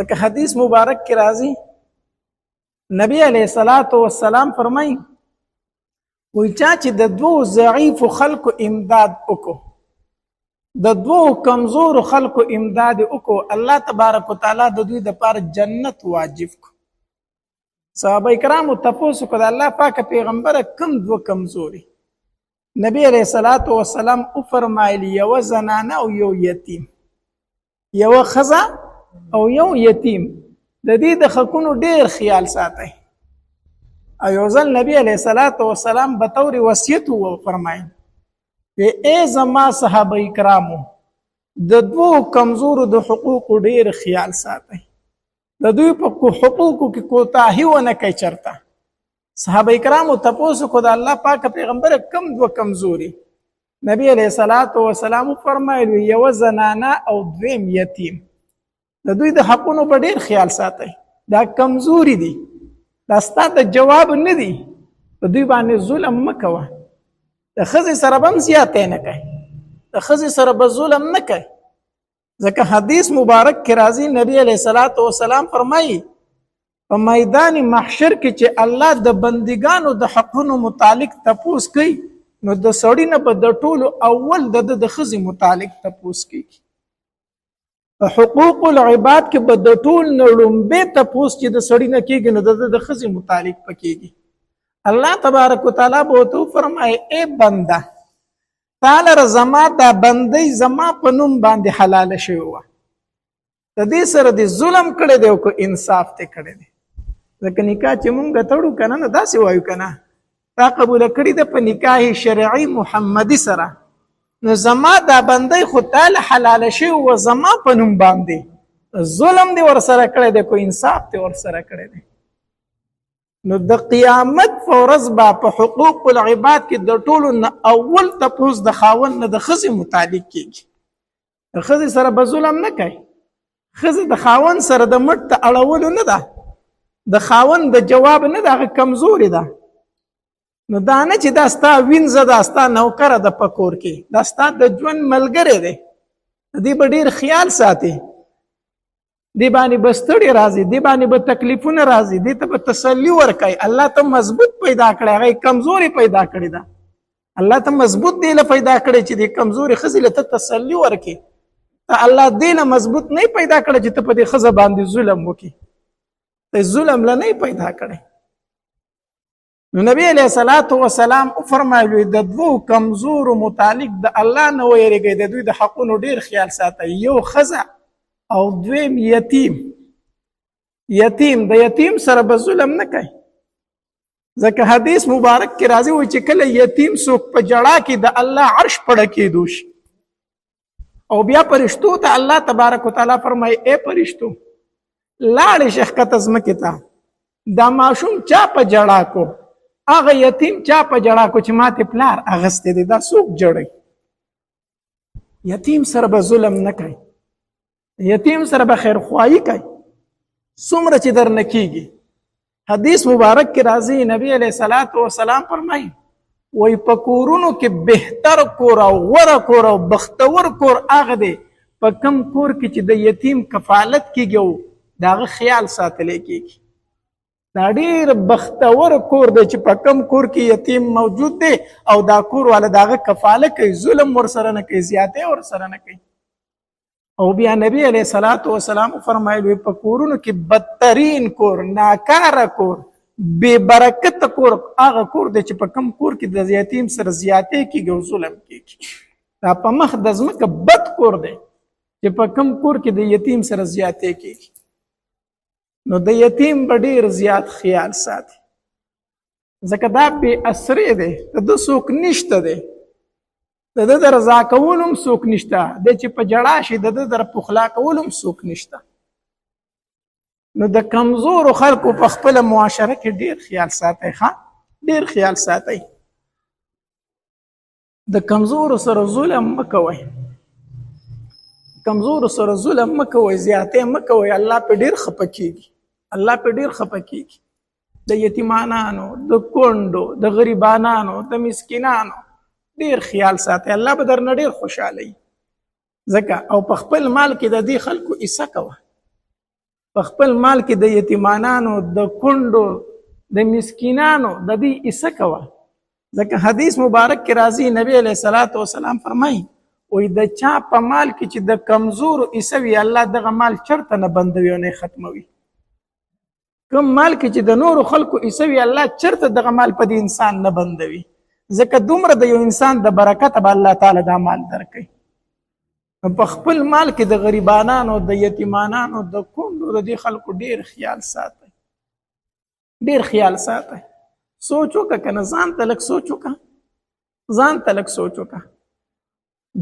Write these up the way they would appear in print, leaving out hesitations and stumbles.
ځکه حدیث مبارک کې راځي، نبی علیه الصلاۃ والسلام فرمایي، وای چا چې د دوو ضعیفو خلکو امداد وکړو، د دوو کمزورو خلکو امداد وکړو، الله تبارک وتعالی د دوی دپاره جنت واجب کړو. صحابه کرامو تپوس وکړو، د الله پاک پیغمبره کم دوه کمزوري؟ نبی علیه الصلاۃ والسلام وفرمایل، یوه زنانه او یو یتیم، یوه ښځه او یو یتیم. د دې د حقونو ډیر خیال ساتئ. او یو ځل نبی علیه الصلاۃ والسلام به طور وصیت وفرمایل، ای زما صحابه کرامو، د دوو کمزورو د حقوقو ډیر خیال ساتئ، د دوی په حقوقو کې کوتاهي ونه کوئ چرته. صحابه کرامو تپوس وکړو، د الله پاک پیغمبر کم دوه کمزوري؟ نبی علیه الصلاۃ والسلام فرمایل، یوه زنانه او دویم یتیم. د دوی د حقونو په ډیر خیال ساتئ، دا کمزوري دي، دا ستا د جواب نه دي، په دوی باندې ظلم مه کوه. د ښځې سره به هم زیاتی نه کوي، د ښځې سره به ظلم نه کوي. ځکه حدیث مبارک کې راځي، نبی علیه الصلاۃ والسلام فرمایي، په میدان محشر کې چې الله د بندګانو د حقونو متعلق تپوس کوي، نو د سړي نه به د ټولو اول د ده د ښځې متعلق تپوس کیږي. په حقوق العباد کې به د ټول نه ړومبی تپوس چې د سړي نه کیږي، نو د ده د ښځې متعلق پکېږي. الله تبارک وتعالی به ورته وفرمایي، ای بنده، تا لره زما دا بندۍ زما په نوم باندې حلاله شوې وه، د دې سره دې ظلم کړی دی او که انصاف دې کړی دی؟ ځکه نکاح چې مونږ تړو که نه، نو داسې وایو که نه، تا قبوله کړې ده په نکاح شرعي محمدي سره، نو زما دا بندۍ خو تا له حلاله شوې وه زما په نوم باندې، ظلم دې ورسره کړی دی که انصاف دې ورسره کړی دی؟ نو د قیامت په ورځ به په حقوق العباد کې د ټولو نه اول تپوس د خاوند نه د ښځې متعلق کیږي. د ښځې سره به ظلم نه کوي، ښځه د خاوند سره د مټ ته اړولو نه ده، د خاوند د جواب نه ده، هغه کمزورې ده. نو دا نه چې دا ستا وینځه ده، ستا نوکره ده په کور کې، دا ستا د ژوند ملګری دی، د دې به ډېر خیال ساتي، دې باندې به ستړي راځي، دې باندې به تکلیفونه راځي، دې ته به تسلي ورکوي. الله ته مضبوط پیدا کړی، هغه یې کمزورې پیدا کړې ده، الله ته مضبوط دې له پیدا کړی چې دې کمزورې ښځې له ته تسلي ورکړي. ته الله دې له مضبوط نه پیدا کړی چې ته په دې ښځه باندې ظلم وکړي، ته ظلم له نه پیدا کړی. نو نبی علیه الصلاۃ والسلام وفرمایل، د دوو کمزورو متعلق د الله نه ویریږئ، د دوی د حقونو ډیر خیال ساتئ، یو ښځه او دویم یتیم. یتیم، د یتیم سره به ظلم نه کوي. ځکه حدیث مبارک کې راځي، وایي چې کله یتیم څوک په ژړا کې د الله عرش پړه کېدو شي، او بیا پرشتو ته الله تبارک وتعالی فرمایي، ای پرشتو لاړې شي ښکته ځمکې ته، دا ماشوم چا په ژړا کو، هغه یتیم چا په ژړا کو چې ماته پلار اغوستی دی، دا څوک ژړوي؟ یتیم سره به ظلم نه کوي، یتیم سره به خیرخواهي کوي څومره چې درنه کیږي. حدیث مبارک کې راځي، نبی علیه الصلاۃ والسلام فرمایي، وایي په کورونو کې بهتر کور او غوره کور او بختور کور هغه دی په کم کور کې چې د یتیم کفالت کیږي او د هغه خیال ساتلی کیږي. دا ډیر بختور کور دی چې په کم کور کې یتیم موجود دی او دا کور والا د هغه کفاله کوي، ظلم ورسره نه کوي، زیاتی ورسره نه کوي. او بیا نبی علیه الصلاۃ والسلام فرمایلی، په کورونو کې بدترین کور، ناکاره کور، بې برکته کور هغه کور دی چې په کم کور کې د یتیم سره زیاتی کیږي او ظلم کیږي. دا په مخ د ځمکه بد کور دی چې په کم کور کې د یتیم سره زیاتی کیږي. نو د یتیم به ډیر زیات خیال ساتي، ځکه دا بې اسرې دی، د ده څوک نشته دی، د ده د رضا کولو هم څوک نشته دی، چې په ژړا شي د ده د پخلا کولو هم څوک نشته. نو د کمزورو خلکو په خپله معاشره کې ډیر خیال ساتئ، ښه ډیر خیال ساتئ، د کمزورو سره ظلم مه کوئ، کمزورو سره ظلم مه کوئ، زیاتی مه کوئ، الله په ډیر خفه کیږي، الله په ډیر خفه کیږي. د یتیمانانو، د کونډو، د غریبانانو، د مسکینانو ډیر خیال ساتئ، الله به درنه ډیر خوشحاله وي. ځکه او په خپل مال کې د دې خلکو حصه کوه. په خپل مال کې د یتیمانانو، د کونډو، د مسکینانو د دې حصه کوه. ځکه حدیث مبارک کې راځي، نبی علیه الصلاة والسلام فرمایي وایي د چا په مال کې چې د کمزورو حصه وي، الله دغه مال چرته نه بندوي او نه ختموي. کوم مال کې چې د نورو خلکو حصه وي، الله چرته دغه مال په دې انسان نه بندوي، ځکه دومره د یو انسان د برکته به الله تعالی دا مال درکوي. په خپل مال کې د غریبانانو، د یتیمانانو، د کونډو، د دې خلکو ډیر خیال ساتئ، ډیر خیال ساتئ. سوچ وکړه که نه، ځان ته لږ سوچ وکړه، ځان ته لږ سوچ وکړه.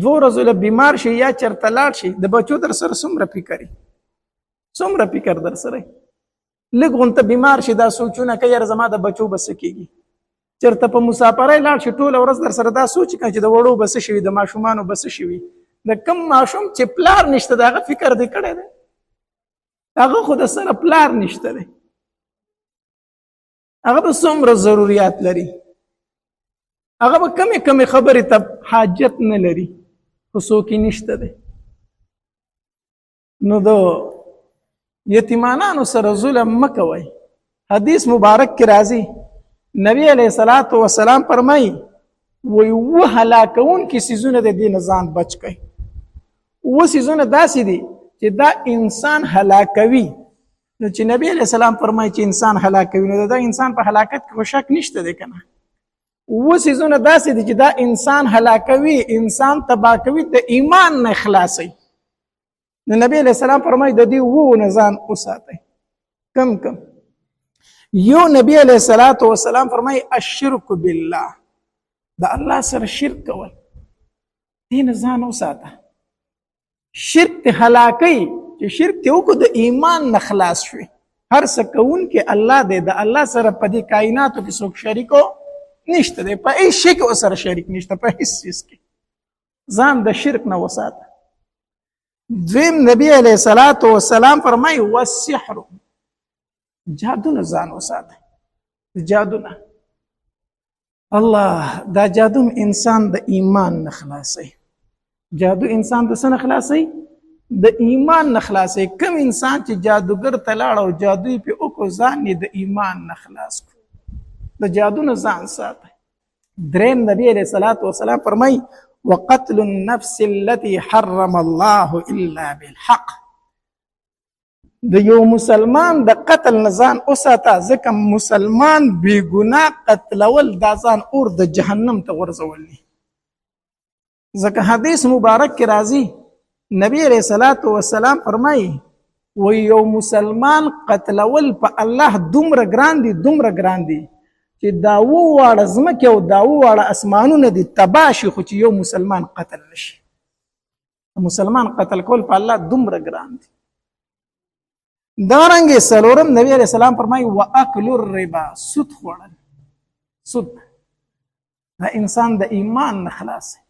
دوه ورځو له بیمار شي یا چېرته لاړ شي، د بچو در سره څومره فکر وي، څومره فکر در سره. لږ غونته بیمار شي، دا سوچونه کوي یاره زما د بچو به څه کېږي. چېرته په مسافرۍ لاړ شي، ټوله ورځ در سره دا سوچ کوي چې د وړو به څه شوي، د ماشومانو به څه شوي. د کم ماشوم چې پلار نشته، د هغه فکر دې کړی دی؟ هغه خو د سره پلار نشته دی، هغه به څومره ضروریات لري، هغه به کمې کمې خبرې ته حاجت نه لري، خو څوک یې نشته دی. نو د یتیمانانو سره ظلم مه کوئ. حدیث مبارک کې راځي، نبی علیه الصلاة والسلام فرمایي وایي اووه هلاکوونکي څیزونه د دې نه ځان بچ کړئ. اووه څیزونه داسې دي چې دا انسان هلاکوي. نو چې نبی علیه السلام فرمایي چې انسان هلاکوي، نو دا انسان په هلاکت کې خو شک نشته دی که نه. اووه څیزونه داسې دي چې دا انسان هلاکوي، انسان تباه کوي، د ایمان نه خلاصوي. نو نبی علیه السلام فرمایي د دې اوو نه ځان وساتئ. کم کم یو نبی علیه الصلاة والسلام فرمایي الشرک بالله، د الله سره شرک کول، دې نه ځان وساته. شرک ته هلاکوي، چې شرک ته وکړو د ایمان نه خلاص شوې. هر څه کوونکی الله دی، د الله سره په دې کائناتو کې څوک شریکو نشته دی، په هیڅ شي کې ورسره شریک نشته، په هیڅ څیز کې. ځان د شرک نه وساته. دویم نبی علیه الصلاة والسلام فرمایي والسحر، جادو نه ځان وساته. جادو نه، الله، دا جادو انسان د ایمان نه خلاصوي. جادو انسان د څه نه خلاصوي؟ د ایمان نه خلاصوي. کوم انسان چې جادوګر ته لاړ او جادو یې پرې وکړو، ځان یې د ایمان نه خلاص کړو. د جادو نه ځان ساته. دریم نبی علیه الصلاة والسلام فرمایي وقتل النفس التي حرم الله الا بالحق، د یو مسلمان د قتل نه ځان وساته، ځکه مسلمان بې ګناه قتلول دا ځان اور د جهنم ته غورځول دي. ځکه حدیث مبارک کې راځي، نبی علیه الصلاة والسلام فرمایي وایي یو مسلمان قتلول په الله دومره ګران دي، دومره ګران دي چې دا اووه واړه ځمکې او دا اووه واړه اسمانونه دي تباه شي، خو چې یو مسلمان قتل نه شي. مسلمان قتل کول په الله دومره ګران دي. دارنګې څلورم نبی علیه السلام فرمایي واکل الربا، سود خوړل. سود دا انسان د ایمان نه خلاصوي.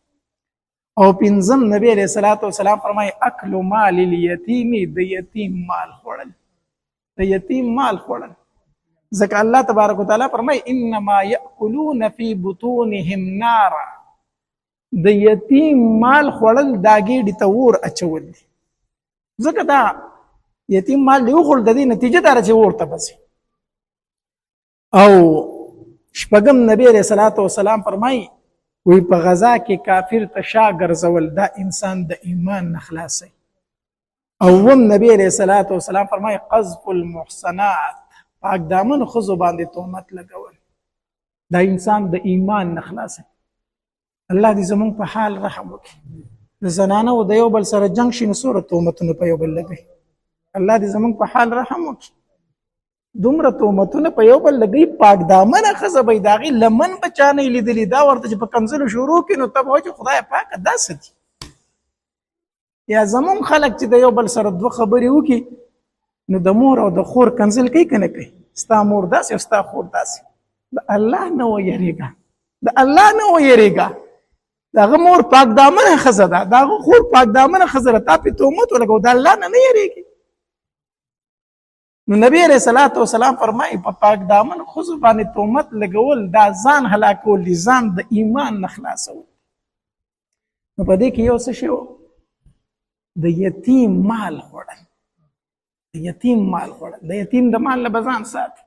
او پنځم نبی علیه الصلاة والسلام فرمایي اکل مال الیتیم، د یتیم مال خوړل، د یتیم مال خوړل. ځکه الله تبارک وتعالی فرمایي انما یاکلون فی بطونهم نارا، د یتیم مال خوړل دا ګېډې ته اور اچول دي. ځکه دا یتیم مال دی وخوړل، د دې نتیجه دا ده چې اور ته به ځي. او شپږم نبی علیه الصلاة والسلام فرمایي وایي په غذا کې کافر ته شا ګرځول دا انسان د ایمان نه خلاصوي. او اووم نبی علیه الصلاة والسلام فرمایي قذف المحصنات، پاک دامن ښځو باندې تهمت لګول دا انسان د ایمان نه خلاصوي. الله دې زمونږ په حال رحم وکړي. د زنانو د یو بل سره جنګ شي نو څومره تهمتونه په یو بل لګوي. الله دې زمونږ په حال رحم وکړي. دومره تهمتونه په یو بل لګوي، پاک دامنه ښځه به یې د هغې لمن به چا نه لیدلي، دا ورته چې په کنځلو شروع کړي نو ته به وایې چې خدای پاکه دا څه دي. یا زمونږ خلک چې د یو بل سره دوه خبرې وکړي نو د مور او د خور کنځل کوي که نه کوي؟ ستا مور داسې او ستا خور داسې. د الله نه ویرېږه، د الله نه ویرېږه. د هغه مور پاک دامنه ښځه ده، د هغه خور پاک دامنه ښځه ده، تا پرې تهمت ولګوه، د الله نه نه یریږي. نو نبی علیه الصلاة والسلام فرمایي په پاک دامن ښځو باندې تهمت لګول دا ځان هلاکول دي، ځان د ایمان نه خلاصول. نو په دې کې یو څه شی و؟ د یتیم مال خوړل. د د یتیم مال خوړل، د یتیم د مال نه به ځان ساتي.